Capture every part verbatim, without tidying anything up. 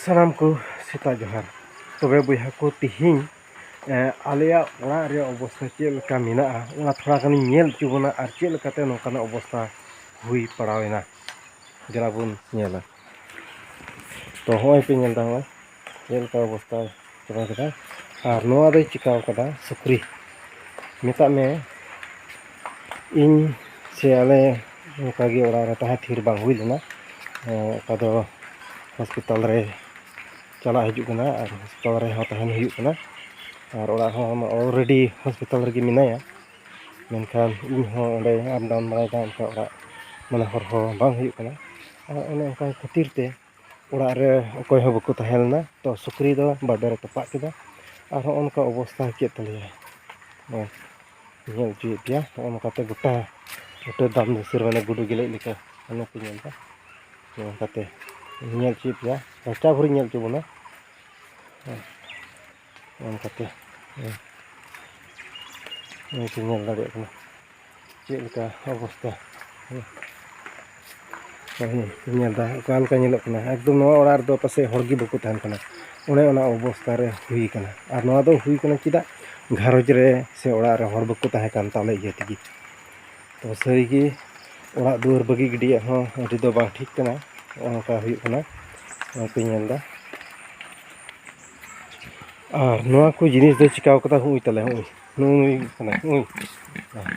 ᱥᱟᱱᱟᱢ ᱠᱚ ᱥᱮᱛᱟᱜ ᱡᱚᱦᱟᱨ᱾ ᱛᱚᱵᱮ ᱵᱚᱭᱦᱟ ᱠᱚ, ᱛᱤᱦᱤᱧ, ᱮ, ᱟᱞᱮᱭᱟᱜ ᱚᱲᱟᱜ ᱨᱮᱭᱟᱜ ᱚᱵᱚᱥᱛᱷᱟ ᱪᱮᱫ ᱞᱮᱠᱟ ᱢᱮᱱᱟᱜᱼᱟ, ᱚᱱᱟ ᱛᱷᱚᱲᱟ ᱜᱟᱱᱤᱧ ᱧᱮᱞ ᱦᱚᱪᱚ ᱵᱚᱱᱟ, ᱟᱨ ᱪᱮᱫ ᱞᱮᱠᱟᱛᱮ ᱱᱚᱝᱠᱟᱱᱟᱜ ᱚᱵᱚᱥᱛᱷᱟ ᱦᱩᱭ ᱯᱟᱲᱟᱣᱮᱱᱟ᱾ ᱫᱮᱞᱟ ᱵᱚᱱ ᱧᱮᱞᱟ᱾ ᱛᱚ, ᱦᱚᱸᱜᱼᱚᱭ ᱯᱮ ᱧᱮᱞ ᱮᱫᱟ, ᱦᱚᱸᱜᱼᱚᱭ ᱪᱮᱫ ᱞᱮᱠᱟ ᱚᱵᱚᱥᱛᱷᱟ ᱪᱟᱵᱟ ᱠᱮᱫᱟ᱾ ᱟᱨ ᱱᱚᱣᱟ ᱫᱚᱭ ᱪᱤᱠᱟᱹᱣ ᱠᱟᱫᱟ ᱥᱩᱠᱨᱤ᱾ ᱢᱮᱛᱟᱜ ᱢᱮ, ᱤᱧ ᱥᱮ ᱟᱞᱮ ᱱᱚᱝᱠᱟ ᱜᱮ ᱚᱲᱟᱜ ᱨᱮ ᱛᱟᱦᱮᱸ ᱛᱷᱤᱨ ᱵᱟᱝ ᱦᱩᱭ ᱞᱮᱱᱟ᱾ ᱮᱸ, ᱚᱠᱟ ᱫᱚ ᱦᱚᱥᱯᱤᱴᱟᱞ ᱨᱮ ᱪᱟᱞᱟᱜ ᱦᱤᱡᱩᱜ ᱠᱟᱱᱟ ᱟᱨ ᱦᱚᱥᱯᱤᱴᱟᱞ ᱨᱮᱦᱚᱸ ᱛᱟᱦᱮᱱ ᱦᱩᱭᱩᱜ ᱠᱟᱱᱟ᱾ ᱟᱨ ᱚᱲᱟᱜ ᱦᱚᱸ already ᱦᱚᱥᱯᱤᱴᱟᱞ ᱨᱮᱜᱮ ᱢᱮᱱᱟᱭᱟ, ᱢᱮᱱᱠᱷᱟᱱ ᱤᱧ ᱦᱚᱸ ᱚᱸᱰᱮ up down ᱵᱟᱲᱟᱭᱮᱫᱟ, ᱚᱱᱠᱟ ᱚᱲᱟᱜ ᱢᱟᱱᱮ ᱦᱚᱨ ᱦᱚᱸ ᱵᱟᱝ ᱦᱩᱭᱩᱜ ᱠᱟᱱᱟ᱾ ᱟᱨ ᱚᱱᱮ ᱚᱱᱠᱟ ᱠᱷᱟᱹᱛᱤᱨ ᱛᱮ ᱚᱲᱟᱜ ᱨᱮ ᱚᱠᱚᱭ ᱦᱚᱸ ᱵᱟᱠᱚ ᱛᱟᱦᱮᱸ ᱞᱮᱱᱟ᱾ ᱛᱚ, ᱥᱩᱠᱨᱤ ᱫᱚ ᱵᱟᱵᱮᱨ ᱮ ᱛᱚᱯᱟᱜ ᱠᱮᱫᱟ᱾ ᱟᱨ ᱦᱚᱸᱜᱼᱚ ᱱᱚᱝᱠᱟ ᱚᱵᱚᱥᱛᱷᱟ ᱠᱮᱫ ᱛᱟᱞᱮᱭᱟᱭ᱾ ᱦᱮᱸ, ᱧᱮᱞ ᱦᱚᱪᱚᱭᱮᱫ ᱯᱮᱭᱟ᱾ ᱦᱚᱸᱜᱼᱚ ᱱᱚᱝᱠᱟᱛᱮ ᱜᱚᱴᱟ, ᱜᱚᱴᱟ ᱫᱟᱢ ᱫᱩᱥᱟᱹᱨ ᱢᱟᱱᱮ ᱜᱩᱰᱩ ᱜᱮᱞᱮᱡ ᱞᱮᱠᱟ᱾ ᱚᱱᱮ ᱯᱮ ᱧᱮᱞ ᱮᱫᱟ, ᱱᱚᱜᱼᱚ ᱱᱚᱝᱠᱟᱛᱮ ᱧᱮᱞ ᱦᱚᱪᱚᱭᱮᱫ ᱯᱮᱭᱟ, ᱨᱟᱪᱟ ᱵᱷᱩᱨᱤ ᱧᱮᱞ ᱦᱚᱪᱚ ᱵᱚᱱᱟ᱾ ᱦᱮᱸ, ᱱᱚᱜᱼᱚ ᱱᱚᱝᱠᱟᱛᱮ, ᱦᱮᱸ, ᱱᱚᱜᱼᱚᱭ ᱯᱮ ᱧᱮᱞ ᱫᱟᱲᱮᱭᱟᱜ ᱠᱟᱱᱟ ᱪᱮᱫ ᱞᱮᱠᱟ ᱚᱵᱚᱥᱛᱷᱟ᱾ ᱦᱮᱸ, ᱱᱚᱜᱼᱚᱭ ᱧᱮᱞ ᱮᱫᱟ ᱚᱠᱟ ᱞᱮᱠᱟ ᱧᱮᱞᱚᱜ ᱠᱟᱱᱟ, ᱮᱠᱫᱚᱢ ᱱᱚᱣᱟ ᱚᱲᱟᱜ ᱨᱮᱫᱚ ᱯᱟᱥᱮᱡ ᱦᱚᱲ ᱜᱮ ᱵᱟᱠᱚ ᱛᱟᱦᱮᱱ ᱠᱟᱱᱟ᱾ ᱚᱱᱮ ᱚᱱᱟ ᱚᱵᱚᱥᱛᱷᱟ ᱨᱮ ᱦᱩᱭ ᱠᱟᱱᱟ᱾ ᱟᱨ ᱱᱚᱣᱟ ᱫᱚ ᱦᱩᱭ ᱠᱟᱱᱟ ᱪᱮᱫᱟᱜ? ᱜᱷᱟᱨᱚᱸᱡᱽ ᱨᱮ ᱥᱮ ᱚᱲᱟᱜ ᱨᱮ ᱦᱚᱲ ᱵᱟᱠᱚ ᱛᱟᱦᱮᱸ ᱠᱟᱱ ᱛᱟᱞᱮ ᱤᱭᱟᱹ ᱛᱮᱜᱮ᱾ ᱛᱚ, ᱥᱟᱹᱨᱤᱜᱮ ᱚᱲᱟᱜ ᱫᱩᱣᱟᱹᱨ ᱵᱟᱹᱜᱤ ᱜᱤᱰᱤᱭᱟᱜ ᱦᱚᱸ ᱟᱹᱰᱤ ᱫᱚ ᱵᱟᱝ ᱴᱷᱤᱠ ᱠᱟᱱᱟ᱾ ᱱᱚᱜᱼᱚ ᱱᱚᱝᱠᱟ ᱦᱩᱭᱩᱜ ᱠᱟᱱᱟ, ᱱᱚᱜᱼᱚᱭ ᱯᱮ ᱧᱮᱞ ᱮᱫᱟ᱾ ᱟᱨ ᱱᱚᱣᱟ ᱠᱚ ᱡᱤᱱᱤᱥ ᱫᱚ ᱪᱤᱠᱟᱹᱣ ᱠᱟᱫᱟ, ᱦᱩᱭ ᱛᱟᱞᱮ, ᱦᱩᱭ ᱱᱩᱭ ᱠᱟᱱᱟᱭ,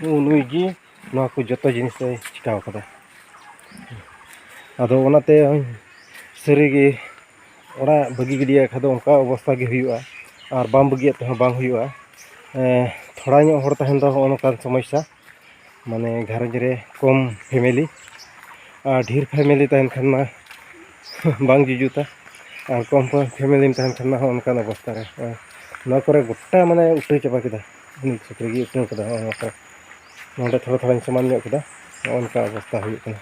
ᱦᱩᱭ ᱱᱩᱭ ᱜᱮ ᱱᱚᱣᱟ ᱠᱚ ᱡᱚᱛᱚ ᱡᱤᱱᱤᱥ ᱫᱚᱭ ᱪᱤᱠᱟᱹᱣ ᱠᱟᱫᱟ᱾ ᱟᱫᱚ ᱚᱱᱟᱛᱮ ᱥᱟᱹᱨᱤᱜᱮ ᱚᱲᱟᱜ ᱵᱟᱹᱜᱤ ᱜᱤᱰᱤᱭᱟᱜ ᱠᱷᱟᱱ ᱫᱚ ᱚᱱᱠᱟ ᱚᱵᱚᱥᱛᱷᱟ ᱜᱮ ᱦᱩᱭᱩᱜᱼᱟ, ᱟᱨ ᱵᱟᱢ ᱵᱟᱹᱜᱤᱭᱟᱜ ᱛᱮᱦᱚᱸ ᱵᱟᱝ ᱦᱩᱭᱩᱜᱼᱟ᱾ ᱮᱸ, ᱛᱷᱚᱲᱟ ᱧᱚᱜ ᱦᱚᱲ ᱛᱟᱦᱮᱱ ᱫᱚ ᱦᱚᱸᱜᱼᱚ ᱱᱚᱝᱠᱟᱱ ᱥᱚᱢᱚᱥᱥᱟ, ᱢᱟᱱᱮ ᱜᱷᱟᱨᱚᱸᱡᱽ ᱨᱮ ᱠᱚᱢ family, ᱟᱨ ᱰᱷᱮᱨ family ᱛᱟᱦᱮᱱ ᱠᱷᱟᱱ ᱢᱟ ᱵᱟᱝ ᱡᱩᱡᱩᱛᱟ, ᱟᱨ ᱠᱚᱢ ᱠᱚᱢ family ᱛᱟᱦᱮᱱ ᱠᱷᱟᱱ ᱢᱟ ᱦᱚᱸᱜᱼᱚ ᱱᱚᱝᱠᱟᱱ ᱚᱵᱚᱥᱛᱷᱟ ᱨᱮ᱾ ᱱᱚᱣᱟ ᱠᱚᱨᱮ ᱜᱚᱴᱟ ᱢᱟᱱᱮ ᱩᱴᱟᱹ ᱪᱟᱵᱟ ᱠᱮᱫᱟ, ᱩᱱᱤ ᱥᱩᱠᱨᱤ ᱜᱮ ᱩᱴᱟᱹᱣ ᱠᱟᱫᱟ᱾ ᱱᱚᱜᱼᱚ ᱱᱚᱣᱟ ᱠᱚᱨᱮ, ᱱᱚᱰᱮ ᱛᱷᱚᱲᱟ ᱛᱷᱚᱲᱟᱧ ᱥᱚᱢᱟᱱ ᱧᱚᱜ ᱠᱮᱫᱟ, ᱱᱚᱜᱼᱚ ᱱᱚᱝᱠᱟ ᱚᱵᱚᱥᱛᱷᱟ ᱦᱩᱭᱩᱜ ᱠᱟᱱᱟ᱾